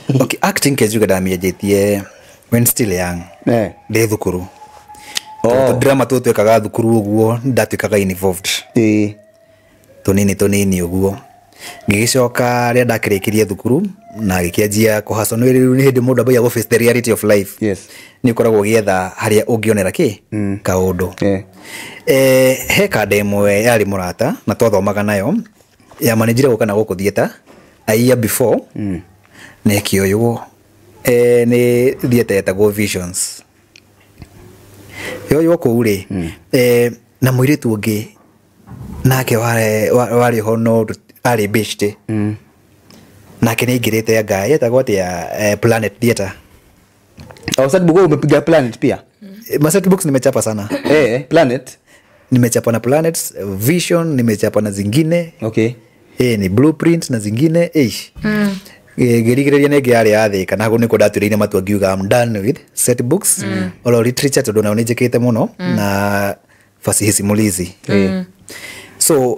Okay, acting kejuga ndamianjĩtie when still young. Ndĩ thukuru. Oh. Drama tũ twekaga thukuru ũguo ndatuĩkaga involved. Tũnini tũnini ũguo. Ngĩgĩcoka rĩrĩa ndakĩrĩkirie thukuru na gĩkĩanjia kũhacwo nĩ rĩu nĩ hĩndĩ mũndũ ambagia gũ face the reality of life. Nĩ ũkoragwo ũgĩetha harĩa ũngĩonera kĩ kaũndũ. He kanda ĩmwe yarĩ mũrata na twathomaga nayo yamanĩnjire gũka na gũkũ theatre a year before na ĩkĩoywo nĩ theatre yetagwo Visions. Yoywo kũu rĩ, na mũirĩtu ũngĩ nake warĩ ho no arĩ beshte. Nake nĩ aingĩrĩte anga yetagwo atĩa, Planet Theatre. Oh, sasa Bugo umepiga Planet pia? Maset books nimechapa sana. Planet? Nimechapa na Planets, Vision, nimechapa na zingine. Ni Blueprint na zingine. Ngĩrigĩrĩria nĩ ĩngĩ yarĩ ya Thĩka na nĩkuo ndatuĩrĩire matua ngiuga I'm done with set books. Oro literature tondũ nayo nĩ njĩkĩte mũno na fasihi simulizi. So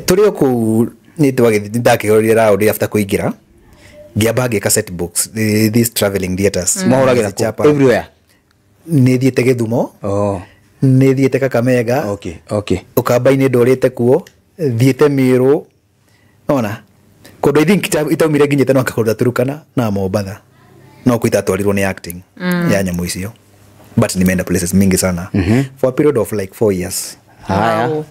tũrĩ o kũu nĩ ndakĩhũrire round after kũingĩra ngĩamba ngĩka set books, these traveling theaters. Mahũragĩra kũ? Ngĩchapa. Everywhere? Nĩ thiĩte Gĩthumo. Nĩ thiĩte Kakamega. Ũkamba-inĩ ndũrĩte kuo, thiĩte Mĩrũ. Ona kũndũ I think itaumire nginyĩte no kũndũ Turkana na Mombatha. No kũ itatwarirwo nĩ acting ya nyamũ icio. But nimeenda places mingi sana. For a period of like 4 years. Haya. Wow.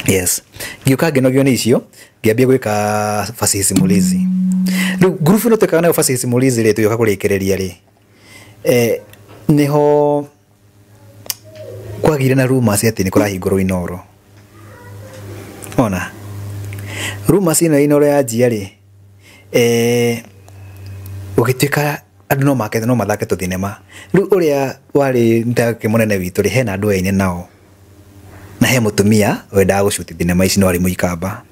Yes. Ngĩũka ngĩnogio nĩ icio, ngĩambia gwĩka fasihi simulizi. Rĩu ngurubu ĩno twĩkaga nayo fasihi simulizi rĩ, tũgĩũka kũrĩkĩrĩria rĩ, nĩho kwagĩire na rumors atĩ nĩ kũrahingũrwo Inooro. Ona rumors ĩno ya Inooro yanjia rĩ, gũgĩtuĩka andũ no make no mathake tũthinema. Rĩu ũrĩa warĩ ndake mũnene witũ rĩ, hena andũ aine nao. Na he mũtumia wendaga gũcuti thinema ici no arĩ mũikamba.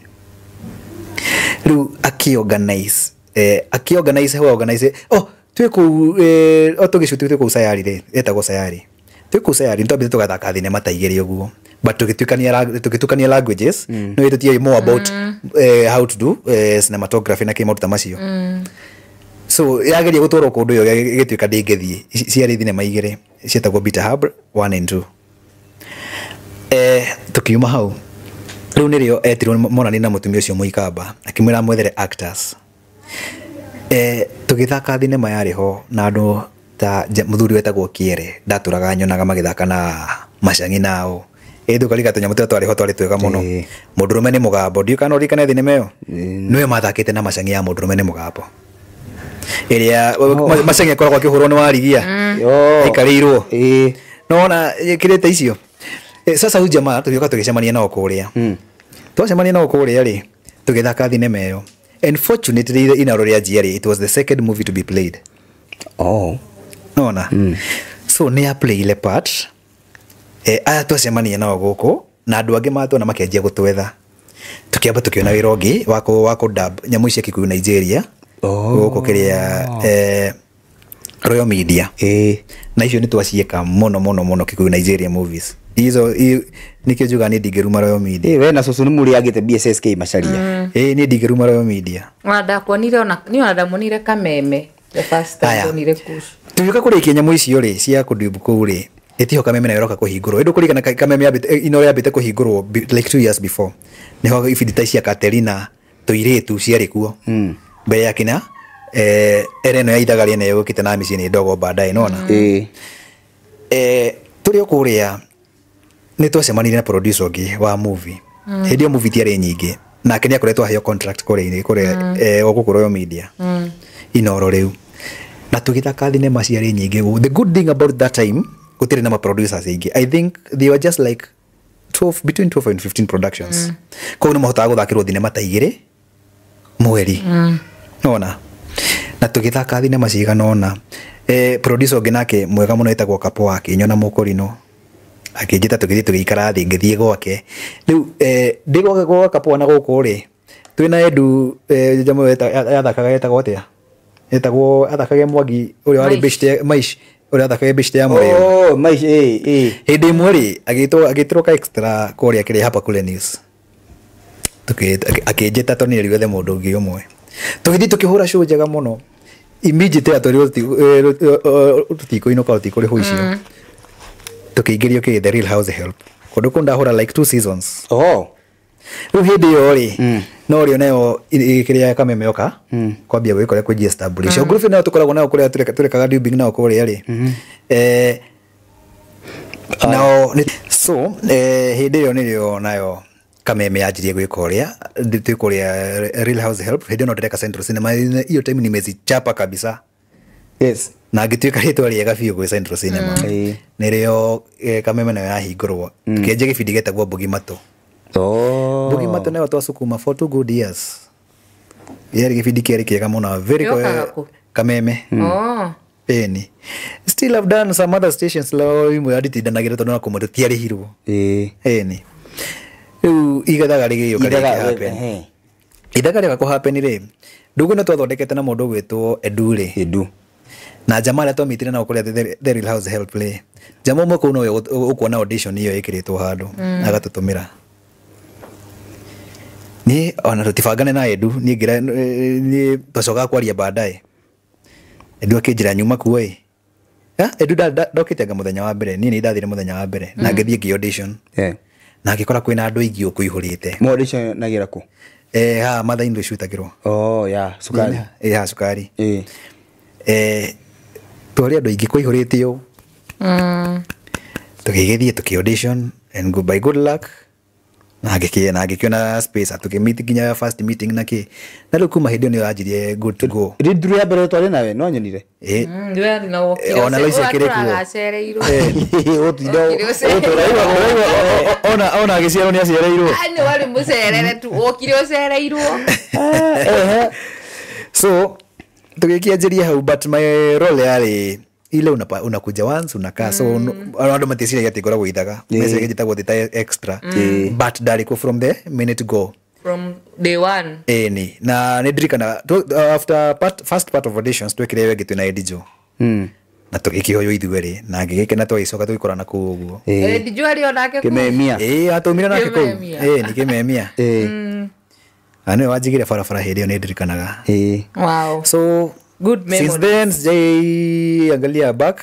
Rĩu akĩorganize, akĩorganize, ho organize, oh, twĩ kũu, o tũgĩcuti twĩ kũu Sayari rĩ, ĩtagwo Sayari. Twĩ kũu Sayari nĩtwambĩte tũgathaka thinema ta igĩrĩ ũguo. But tũgĩtukania languages, no tũtiũĩ more about, how to do, cinematography na kĩ maũndũ ta macio. So yageria gũtwarwo kũndũ ĩyo ĩgĩtuĩka ndĩngĩthiĩ. Ciarĩ thinema igĩrĩ ciĩtagwo Bitter Hub 1 and 2. Tukiuma hau rĩu nĩrĩo etirwo monani na mũtumia ũcio mũikamba akĩmwĩra amwethere actors. Tũgĩthaka thinema yarĩ ho na andũ ta mũthuri wetagwo Kĩere ndatũraga nyonaga magĩthaka na Macang'i nao. Ndũkarika tũnyamũ tũrĩa twarĩ ho twarĩ twega mũno. Mũndũrũme nĩ mũgambo. Ndiũĩ kana ũririkane thinema ĩyo? Nĩwe mathakĩte na Macang'i ya mũndũrũme nĩ mũgambo. Ĩrĩa Macang'i akoragwo akĩhũrwo nĩ warigia. Aikarĩirwo. Nĩwona kĩrĩte icio? Sasa huyu jamaa tũgĩũka tũgĩcemania nao kũrĩa. Twacemania nao kũrĩa rĩ, tũgĩthaka thinema ĩyo. And fortunately Inooro rĩanjia rĩ, it was the second movie to be played. Nona. So nĩ a play ile part. Aya twacemania nao gũkũ na andũ angĩ matuona makĩanjia gũtwetha. Tũkĩamba tũkĩona wĩra ũngĩ wa kũ dub nyamũ ici Kikuyu Nigeria. Gũkũ kĩrĩa, Royal Media. Na icio nĩ twaciĩka mũno mũno mũno Kikuyu Nigeria movies. Izo, nĩkĩo njugaga niĩ ndingĩruma Royal Media. We na cũcũ nĩ mũrĩagĩte BSSK Macharia. Niĩ ndingĩruma Royal Media. Ona ndakuonire ona, niĩ ona ndamuonire Kameme the first time Aya. ndonire Kush. Tũgĩũka kũrĩkia nyamũ icio rĩ, cia kũdub kũu rĩ, ĩtiho Kameme nayo ĩroka kũhingũrwo. Ĩndũ kũririkana Kameme yambĩte, Inooro yambĩte kũhingũrwo like 2 years before. Nĩho ibindi ta cia Katerina tũirĩtu ciarĩ kuo. Mbere ya kina, era ĩno ya ithaga rĩene yũkĩte na mĩciĩ nĩ ndogo baadaye, nĩwona? Tũrĩ o kũrĩa nĩ twacemanirie na producer ũngĩ wa movie. Hĩndĩ ĩyo movie itiarĩ nyingĩ. Nake nĩ akoretwo aheo contract kũrĩa-inĩ, kũrĩa, o gũkũ Royal Media. Inooro rĩu. Na tũgĩthaka thinema ciarĩ nyingĩ. The good thing about that time, gũtirĩ na ma-producers aingĩ. I think they were just like 12, between 12 and 15 productions. Koguo nĩ mahotaga gũthakĩrwo thinema ta igĩrĩ mweri. Nĩwona? Na tũgĩthaka thinema cigana ũna. Producer ũngĩ nake mwega mũno etagwo Kapo akĩnyona Mũkũrinũ. Akĩnjĩta tũgĩthiĩ tũgĩikara thĩ, ngĩthiĩ gwake. Rĩu, ndĩ gwake gwa Kapo na gũkũ rĩ, twĩna Edu, nyamũ ĩyo yathakaga etagwo atĩa? Etagwo, athakaga Mwangi ũrĩa warĩ Maish. beshte, Maish, ũrĩa athakaga beshte ya Mũrĩo. Oh, Maish, Hĩndĩ ĩmwe rĩ, agĩtwo ka extra kũrĩa kĩrĩa hapa kule news. Akĩnjĩta tondũ nĩ erire mũndũ ũngĩ ũmwe. Tũgĩthiĩ tũkĩhũra show njega mũno. Immediately atwarirwo tũtikũinũka tũtikũrĩhwo icio. Tũkĩingĩrio kĩ The Real House Help. Kũndũ kũu ndahũra like 2 seasons. Oh. Rĩu hĩndĩ ĩyo rĩ, no rĩo nayo kĩrĩa Kameme yoka kwambia gwĩka ũrĩa kwĩji establish. Mm. Group nayo tũkoragwo nayo kũrĩa tũrekaga dubbing nayo kũrĩa rĩ. Nao so hĩndĩ ĩyo nĩrĩo nayo Kameme yanjirie gwĩka ũrĩa twĩ kũrĩa Real House Help. Hĩndĩ ĩyo no ndĩreka Central Cinema, hiyo time nimezichapa kabisa. Yes. Na ngĩtuĩka rĩtwa rĩega biũ gwĩ Central Cinema. Nĩrĩo Kameme nayo yahingũrwo. Tũkĩanjia gĩbindi gĩtagwo Mbugi Matũ. Oh. Mbugi Matũ nayo twacukuma for 2 good years. Yarĩ gĩbindi kĩarĩ kĩega mũno, very Kameme. Oh. Ĩni. Still I've done some other stations lao imwe anditindanagĩra tondũ na kũmwe tũtiarĩhirwo. Ĩni. Rĩu igathaga rĩgĩũka rĩkĩ. Ithaga rĩoka kũ happen rĩ, ndũgũ ĩno twathondekete na mũndũ ũgwĩtwo Edu rĩ. Edu. Na jamaa arĩa twamitire nao kũrĩa The Real House Help rĩ, jamaa ũmwe kũu nowe ũkuona audition ĩyo ĩkĩrĩtwo handũ agatũtũmĩra. Niĩ ona tũtibangane na Edu, niĩ ngĩra niĩ twacokaga kwaria baadaye. Edu akĩnjĩra nyuma kuo ĩ. Edu ndokĩte anga mũthenya wa mbere, niĩ nĩ ndathire mũthenya wa mbere na ngĩthiĩ ngĩ audition. Na ngĩkora kwĩna andũ aingĩ ũkũihũrĩte. Mo audition nagĩra kũ? Haha Mathai-inĩ icutagĩrwo. Oh, yeah, cukari. Haha cukari. Twarĩ andũ aingĩ kũihũrĩte ũũ. Tũgĩgĩthiĩ tũkĩ audition and go by good luck. Na ngĩkĩona space tũkĩmeet nginya first meeting na kĩ. Na rĩu kuma hĩndĩ ĩyo nĩyo yanjirie good to go. Rĩnduru ya mbere twarĩ nawe no nyonire. Ona Lois akĩrĩ kuo. Ona agĩciarwo nĩ acereirwo. Nĩ warĩ mũcerere tu, wokire ũcereirwo. So tũgĩkĩanjĩria hau, but my role yarĩ ile unakuja once unakaa. So andũ maticiragia atĩ ngoragwo ithaga, meciragia njĩtagwo thĩ extra, but ndarĩ kuo from the minute go, from day one. Ĩni na nĩ ndirikana after first part of auditions twekire ĩyo ĩngĩ twĩna Eddie Joe. Na tũgĩkĩhoywo ithuerĩ na ngĩgĩkena twagĩcoka tũgĩkorana kũu ũguo. Eddie Joe arĩ o nake kũu. Kĩmemia. Atũmire nake kũu. Nĩ kĩmemia. Na nĩwe wanjigire barabara hĩndĩ ĩyo nĩ ndirikanaga. Wow. So good memories. Since then sijai angalia back.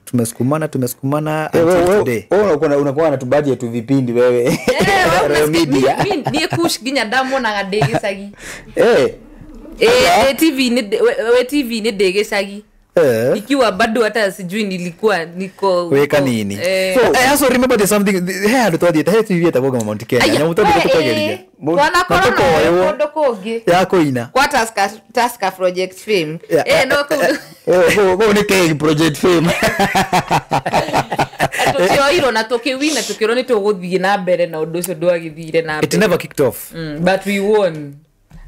Tumesukumana until today. Unakuwa na tubaji tu vipindi wewe. Media. Mimi ni kush ginya ndamuonaga ndĩ gĩcagi. TV ni we TV ni ndĩ gĩcagi. Ikiwa bado hata sijui nilikuwa niko weka nini. So I also remember there's something here twathiĩte he TV etagwo Mount Kenya. Nyamũ twathiĩte tũkageria. Wanakorwo na kũndũ kũngĩ ya kũina kwa Tusker Project Fame. No kũu nĩ Kenya Project Fame. Tũkĩoirwo na tũkĩwina tũkĩrwo nĩ tũgũthiĩ na mbere na ũndũ ũcio ndwagĩthire na mbere. It never kicked off. But we won.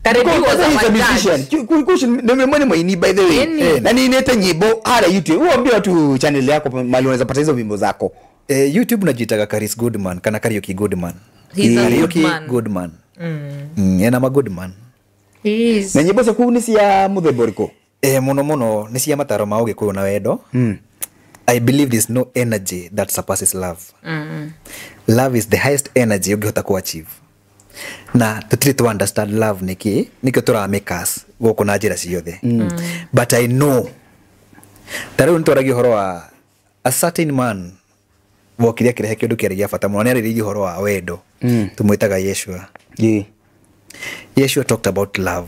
Karibu was a musician. Ni mwaini by the way. Na niinete nyimbo hara YouTube. Uambie watu channel yako mahali unaweza pata hizo wimbo zako. YouTube najitaga Karis Goodman kana Kariuki Goodman. Kariuki Goodman. Ena ma Goodman. Yes. Na nyimbo ciaku ni cia muthemba ũrĩkũ? Muno muno ni cia mataro ma ũgĩkũyũ na wendo. I believe there's no energy that surpasses love. Love is the highest energy ũngĩhota ku achieve. Na tũtirĩ to understand love nĩkĩ nĩkĩo tũramĩkas gũkũ na njĩra ciothe. But I know ta rĩu nĩtwaragia ũhoro wa a certain man wokire akĩrehe kĩndũ kĩarĩ gĩa bata mũno, nĩarĩrĩirie ũhoro wa wendo. Tũmwĩtaga Yeshua. Yeshua talked about love.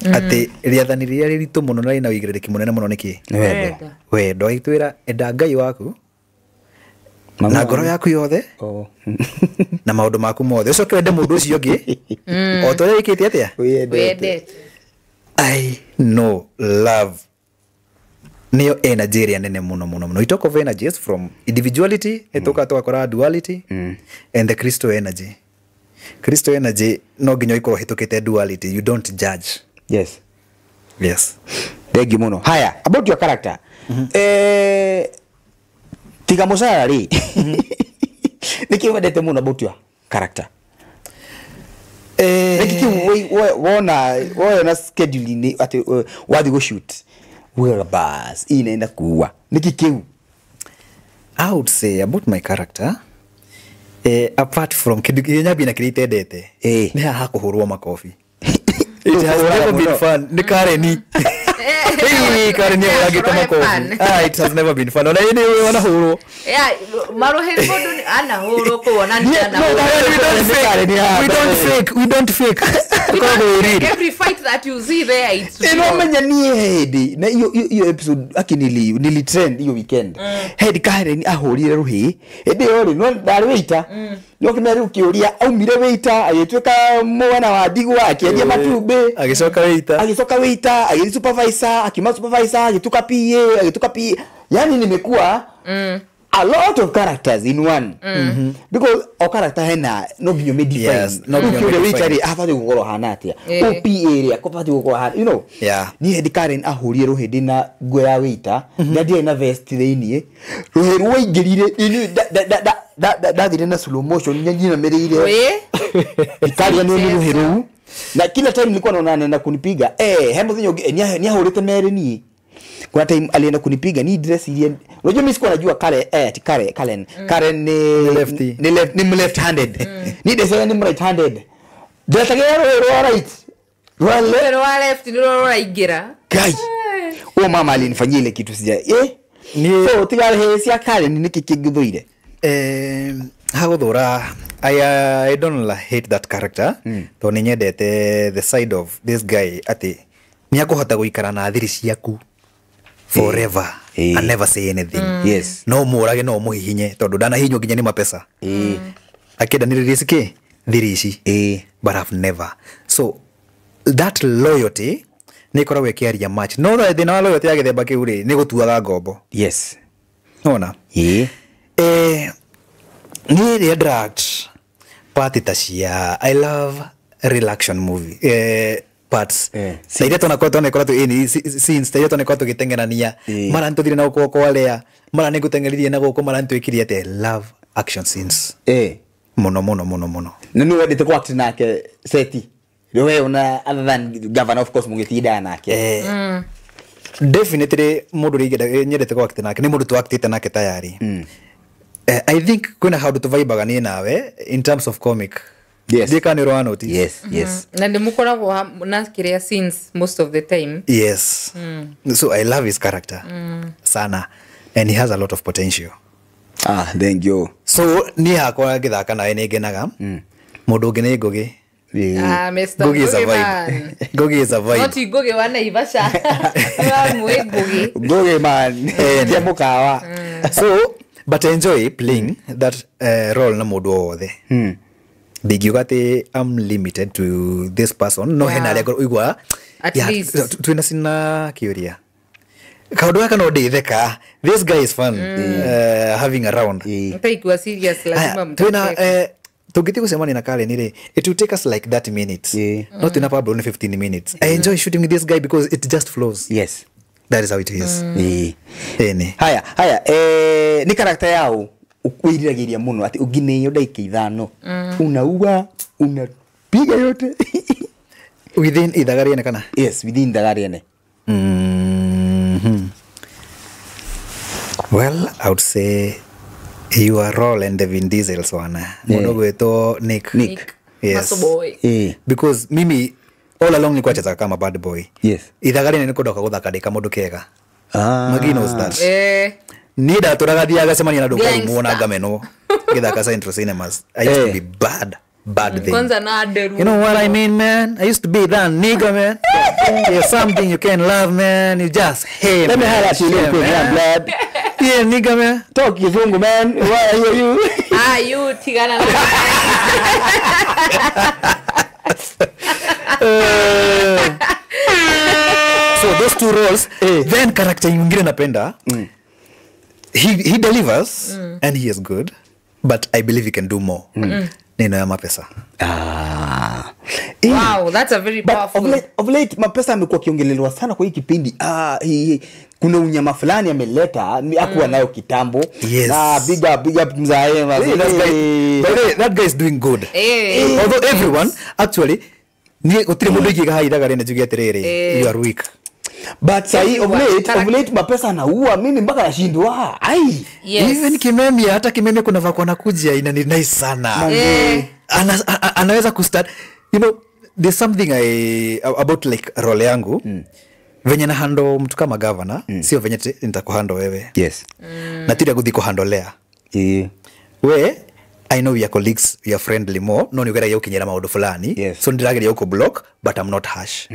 Atĩ rĩathani rĩrĩa rĩritũ mũno na rĩna ũigĩrĩrĩki mũnene mũno nĩkĩ? Wendo. Wendo. Agĩtwĩra enda Ngai waku na ngoro yaku yothe na maũndũ maku mothe, ũcoke wende mũndũ ũcio ũngĩ o ta ũrĩa wĩkĩte atĩa? Wendete. I know love nĩyo energy ĩrĩa nene mũno mũno mũno. We talk of energies from individuality, nĩtũkaga tũgakora duality and the crystal energy. Crystal energy no nginya ĩkorwo ĩhĩtũkĩte duality. You don't judge. Yes. Yes. Thank you mũno. Haya, about your character. Tiga mũcara rĩ. Nĩkĩ wendete mũno about your character? Nĩkĩ kĩu wona schedule-inĩ atĩ wathiĩ gũ-shoot ugaga bas hii inaenda kuua? Nĩkĩ kĩu? I would say about my character, apart from kĩndũ kĩrĩa nyambia na kĩrĩa itendete, nĩ haha kũhũrwo makobi. It has never been fun. Nĩ Kareni. Hey, Karen nĩ ahũragĩte makobi. Ah, it has never been fun. Ona ĩnĩ wanahũrwo. Yeah, maruhe mũndũ anahũrwo kũu ona Yeah, nĩ no, anahũrwo. We don't fake. Yeah, We don't fake. We don't fake. Tũkoragwo real. Every fight that you see there, it's real. Ĩno menya niĩ hĩndĩ na iyo episode aki nili trend iyo weekend. Hĩndĩ Karen ahũrire rũhĩ hĩndĩ ĩyo rĩ no ndarĩ wĩita no kĩmera rĩu kĩũria aumire wĩita agĩtuĩka mwana wa ndigwa akĩendia matumbĩ Agĩcoka wĩita. Agĩcoka wĩita, agĩthiĩ supervisor, akiuma supervisor agĩtuka PA, agĩtuka PA. Yani nimekuwa a lot of characters in one, because o character hena no nginya ũmĩdefine. Yes, no nginya Rĩu kĩũria ũmĩdefine. wĩita rĩ abatiĩ gũkorwo hana atĩa, Eh. o PA rĩ abatiĩ gũkorwo hana, you know. Yeah. Niĩ hĩndĩ Karen ahũrire rũhĩ ndĩna nguo ya wĩita na ndiarĩ na vest thĩiniĩ, rũhĩ rwaingĩrire ndathire na slow motion nyinamĩrĩire Wĩ? Ikaria nĩ rũhĩ rũu na kila time nilikuwa naona anaenda kunipiga. He mũthenya ũngĩ nĩahũrĩte merĩ niĩ. Kuna time alienda kunipiga ni dress iria unajua mimi sikuwa najua Karen, ati Karen Karen Karen ni Ni lefty. Ni left, ni left handed. Ni dress ni right handed. Ndetagira rũhĩ rwa right, rwa left. Rũhĩ rwa left nĩruo rũraingĩra. Kai, huyo mama alinifanyia ile kitu sija Niĩ- So tiga he cia Karen nĩkĩ kĩngĩthũire? Hagũthũra I don't hate that character tondũ nĩ nyendete the side of this guy atĩ nĩ akũhota gũikara na thiri ciaku forever and never say anything. Yes. No mũrage, no mũhihinye tondũ ndanahihinywo nginya nĩ mapesa akĩenda nĩ release kĩ thiri ici, but I've never. So that loyalty nĩ ĩkoragwo ĩkĩaria much, no thĩna wa loyalty ya gĩthemba kĩu rĩ nĩ gũtuaga ngombo. Nona niĩ rĩrĩa ndĩra-act part ta cia, I love real action movie parts ta iria twanakorwo ĩni scenes ta iria twanakorwo tũgĩteng'erania, mara nĩtũthire na gũkũ kwarĩa, mara nĩngũteng'eririe na gũkũ, mara nĩtwĩkire atĩ. I love action scenes mũno mũno mũno mũno. Na nĩ wendete kwa act nake seti rĩu we ona other than governor, of course mũgĩtindaga nake? Definitely mũndũ ũrĩa nyendete gũ act nake nĩ mũndũ tũaktĩte nake tayari. I think kwĩna handũ tũvaibaga niĩ nawe in terms of comic. Yes. Ndiũĩ kana nĩ ũrĩ wa notice. Yes. Na nĩ mũkoragwo na kĩrĩa scenes most of the time. Yes. So I love his character sana and he has a lot of potential. Ah, thank you. So niĩ hakwa ngĩthaka nawe nĩ ngenaga. Mũndũ ũngĩ nĩ Ngũgĩ. Ah, Mr. Ngugi is a Ngugi vibe. man. Ngugi is a vibe. No ti Ngugi wa Naivasha. Nĩ Ngugi. Ngugi man tia mũkawa. So but I enjoy playing that role na mũndũ o wothe. Ndingiuga atĩ I'm limited to this person, no hena arĩa ũiguaga At yeah, least. twĩna cina kĩũria kaũndũ gaka no ndĩtheka. This guy is fun having around. Mtaikuwa serious lazima Aya, twĩna mtacheka. tũngĩthiĩ gũcemania na Karen rĩ, it will take us like 30 minutes. No twĩna Pablo nĩ 15 minutes. I enjoy shooting with this guy because it just flows. That is how it is. Ĩni. Haya haya, nĩ character yao wĩriragĩria mũno atĩ ũngĩneo ndagĩka 5 unaua unapiga yote? Within ithaga rĩene kana? Yes, within ithaga rĩene. Well, I would say your role and the Vin Diesel's one. Mũndũ gwĩtwo Nick. Nick. Yes. Muscle boy. Because mimi all along nilikuwa chezaga kama bad boy. Ithaga rĩene nĩkũndoka gũthaka ndĩ kamũndũ kega. Magi knows that. Niĩ ndatũraga thiaga gacemania na andũ ngarumwo na Gangster. ngamenwo ngĩthaka Central Cinemas. I used to be bad, bad thing. Kwanza na nderu. You know what I mean, man? I used to be that nigga, man. There's something you can love, man. You just hate, Let me man. highlight you real Yeah, quick, man. yeah, blood. Yeah, nigga, man. Talk kizungu, man. Why are you? Ah, you tigana na. So those two roles, then character nyingine napenda. He delivers and he is good, but I believe he can do more. Neno ya Mapesa. Wow, that's a very But powerful. of late Mapesa amekuwa akiongelelewa sana kwa hii kipindi. Kuna unyama fulani ameleta hakuwa nayo kitambo. Yes. Na big up mzae. Hey, that guy, by the way, that guy is doing good. Although everyone actually ni gutiri mundu ingiga haha ithaga rĩene njuge atiriri, you are weak. But sahi of Everyone. late, of late Mapesa anaua mimi mpaka nashindwa. Ai. Yes. Even Kimemia, hata Kimemia kuna vako anakuja ina ni nice sana. Anaweza kustart. You know, there's something I about like role yangu. Venye na handle mtu kama governor, sio venye nitakuhandle wewe. Yes. Na tira guthi kuhandolea. We I know we are colleagues, we are friendly more, no ni ugeragia ukinyera maundu fulani. Yes. So ndirageria uko block, but I'm not harsh.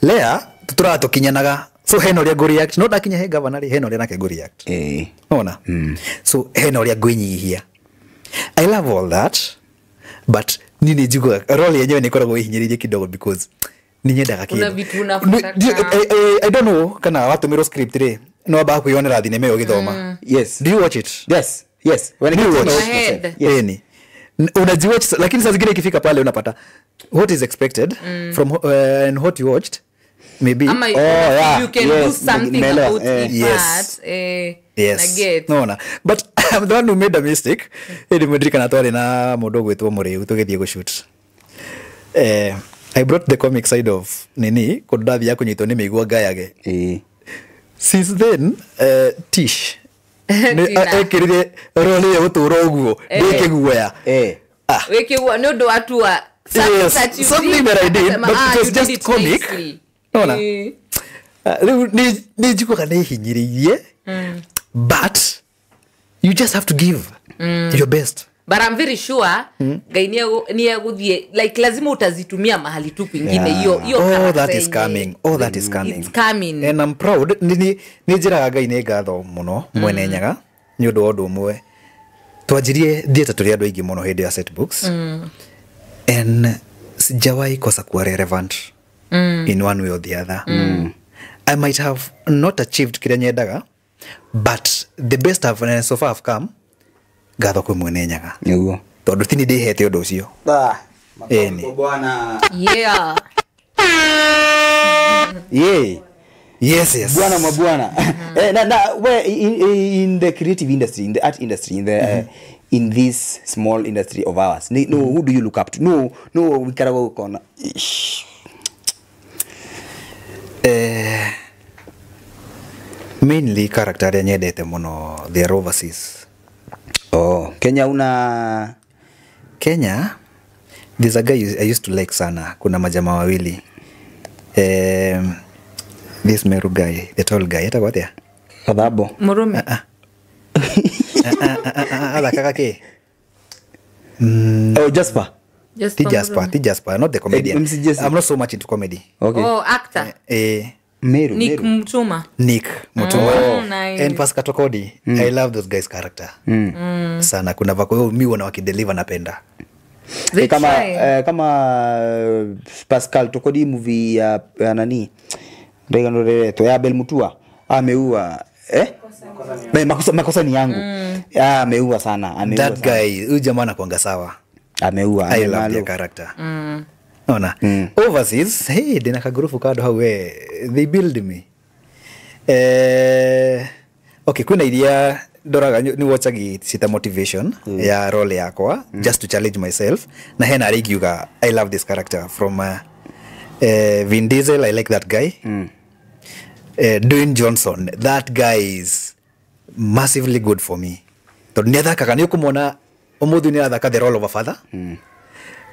Lea tutura tukinyanaga. So hena uria go react, no ndakinya he governor ri hena uria nake go react. Ona. So hena uria ngwinyihia. I love all that, but nini njiguaga role yenyewe nikoragwo ihinyĩrĩirie kidogo because ni nyendaga Kuna kĩndũ. vitu unataka. I don't know kana watũmĩrwo script rĩ no wambaga kwĩyonera thinema ĩyo ũgĩthoma. Yes. Do you watch it? Yes. Yes. When Do you I watch? Ahead. Yes. Eni. Unajiwatch, lakini saa zingine ikifika pale unapata what is expected from and what you watched maybe. Ama Oh, yeah. you can Yes. do something Nimeelewa. about it, Yes. but Yes. na get. No, na. But I'm the one who made a mistake. Ĩndĩ mwendirikana twarĩ na mũndũ ũgwĩtwo Mũrĩu tũgĩthiĩ gũshoot. I brought the comic side of nini kũndũ ndathiaga kũnyitwo nĩ mĩigua ngayage. Since then, Tish Tina. ekĩrire role ĩyo gũtũra ũguo ndĩkĩguoya. Wĩkĩguo nĩ ũndũ wa tua Yes, something that I did, but it was just comic. Nona. Rĩu nĩ njiguaga nĩ hinyĩrĩirie, but you just have to give your best. But I'm very sure Ngai niegũthiĩ like lazima utazitumia mahali tu kwingine hiyo hiyo. Oh, that is coming. Oh, that is coming. It's coming. And I'm proud. Nĩ njĩraga Ngai nĩ ngatho mũno mwene Nyaga nĩ ũndũ wa ũndũ ũmwe. Twanjirie theatre tũrĩ andũ aingĩ mũno hĩndĩ ya set books. And sijawahi kosa kuwa relevant in one way or the other. I might have not achieved kĩrĩa nyendaga, but the best I've so far I've come ngatho kwĩ mwene Nyaga. Nĩguo. Tondũ ti nĩ ndĩhete ũndũ ũcio. Ĩni. Bwana. Yeah. Yeah. Yes, yes. Bwana mabwana. Na we in the creative industry, in the art industry, in the in this small industry of ours. No, who do you look up to? No, no wikaraga ukona. Mainly character arĩa nyendete mũno, they are overseas. Oh, Kenya una Kenya there's a guy I used to like sana. Kuna majamaa wawili. This Meru guy, the tall guy, etagwo atia? Kathabo. Mũrũme. Athakaga kĩ? Oh, Jasper. Ti Jasper, ti Jasper, not the comedian. MC Jesse. I'm not so much into comedy. Okay. Oh, actor. Meru, Nick Meru. Mutuma. Nick Mutuma. Oh, nice. And Pascal Tokodi. I love those guys' character. Sana kuna vako mi wana wakideliver napenda. Kama kama Pascal Tokodi movie ya nani? Ndaiga ndo ya Abel Mutua. Ameua makosa ni yangu. Ameua sana, ameua. That guy, huyu jamaa anakuanga sawa. Ameua. I love their character. Ona. Overseas, hey, dina kagurufu kado hau we, they build me. Okay, kuna iria ndoraga ni watchagi cita motivation ya role yakwa just to challenge myself na hena arigiuga I love this character from Vin Diesel, I like that guy. Dwayne Johnson, that guy is massively good for me. Tondu niathakaga ni ukumwona umuthi ni athaka the role of a father.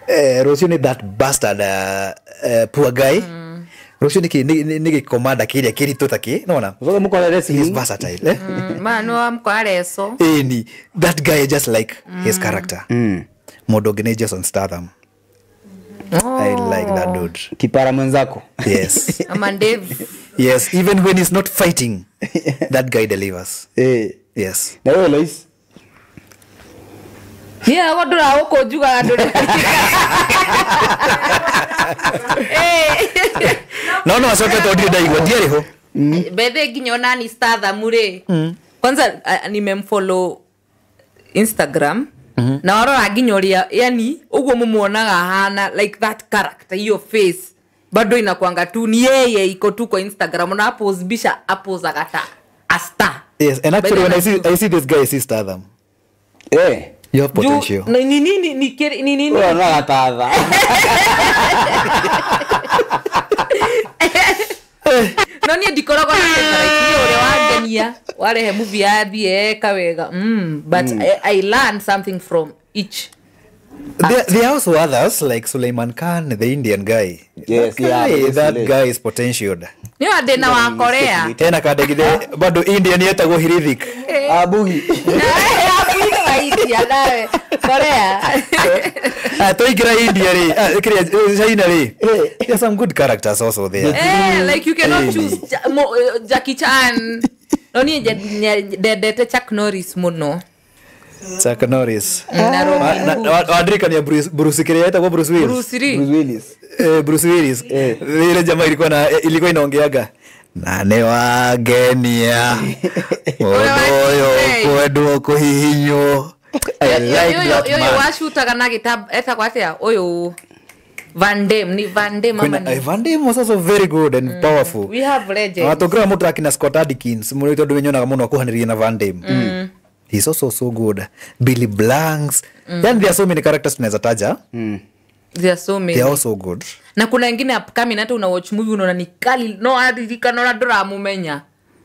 Rũciũ ni that bastard poor guy. Rũciũ ni gĩkomanda kĩrĩa kĩritũ ta kĩ, nona? He's versatile. Ma no amkora reso. Ĩni, that guy just like his character. Mũndũ ũngĩ nĩ Jason Statham. Oh. I like that dude. Kipara mwenzako. Yes. Amandave. Yes, even when he's not fighting, that guy delivers. Yes. Na wewe Lois? Yeah, what do I go juga ndo. No no acoke to ndirĩ ndaigua ndiarĩ ho. Bethe nginya nani Statham rĩ. Kwanza nimemfollow Instagram. Na warora nginya ũrĩa yani ũguo mumuonaga hana like that character your face bado inakuanga tu ni yeye iko tu kwa Instagram na post bisha apoza kata a star. Yes, and actually when I see this guy, I see Statham. Eh, you have potential. Ni ni ni ni ni ni. Unaona tatha. No ni ndikoragwo na favorite ũrĩa wangenia warehe movie yathie eka wega. But I learned something from each. There are also others like Suleiman Khan, the Indian guy. Yes, that guy, yeah, that guy is potential. Nĩ wa ndĩna wa Korea. Tena kandegithe bado Indian yetagwo Hrithik. Abugi. India nawe Korea. Toingira India ri, China ri. There are some good characters also there. Like you cannot choose Jackie Chan. No ni ndendete Chuck Norris muno. Chuck Norris. Na Robin Hood. Wandirikania Bruce kĩrĩa etagwo Bruce Willis. Bruce Lee. Bruce Willis. Bruce Willis. Ile jamaa ilikuwa inaongeaga na nĩ wangenia mũndũ ũyũ kwendwo kũhihinywo. I like that man. Ũyũ wacutaga na gĩtambo etagwo atĩa ũyũ Van Damme ni Van Damme ama ni Van Damme was also very good and powerful. We have legends. Watũngĩra mũndũ akina Scott Adkins mũrĩ tondũ nyonaga mũno akuhanĩrĩria na Van Damme. He's also so good. Billy Blanks. Then there are so many characters tunaweza taja. There are so many. They are also good. Na kuna wengine upcoming hata una watch movie unaona ni kali no aririkana na ndũramũmenya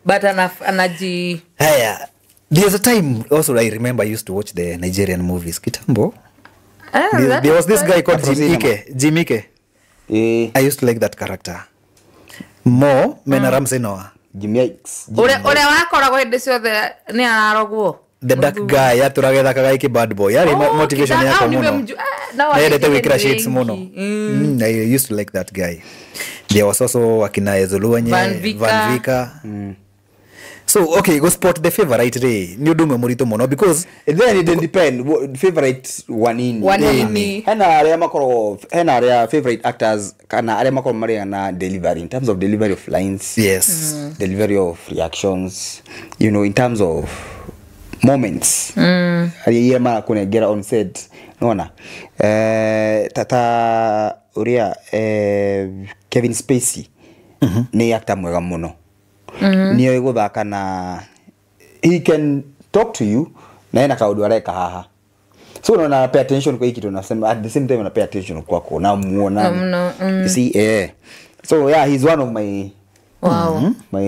but anaji. Haya, there's a time also I remember I used to watch the Nigerian movies kitambo. There was this guy called Jim Ike. I used to like that character more mena Ramsey Noah. Jim Ike. Ore wakoragwo hĩndĩ ciothe nĩ ararogwo. The dark guy atũragethakaga iki bad boy. Yari motivation yako muno. Nendete gwĩkĩra shades muno. I used to like that guy. There was also akina Ezuluenye, Van Vika. So okay, go spot the favorite ri ni undu umwe muritu muno because then it depend favorite wanini. Hena aria makoragwo hena aria favorite actors kana aria makoragwo mari na delivery in terms of delivery of lines. Yes. Delivery of reactions, you know, in terms of moments. Aria mara kunegera on set nona tata uria Kevin Spacey ni actor mwega muno. Nio iguthaka na he can talk to you na ena kaundu areka haha so unaona pay attention kwa hiki tunasema at the same time una pay attention kwako na muona. You see so yeah, he's one of my wow. My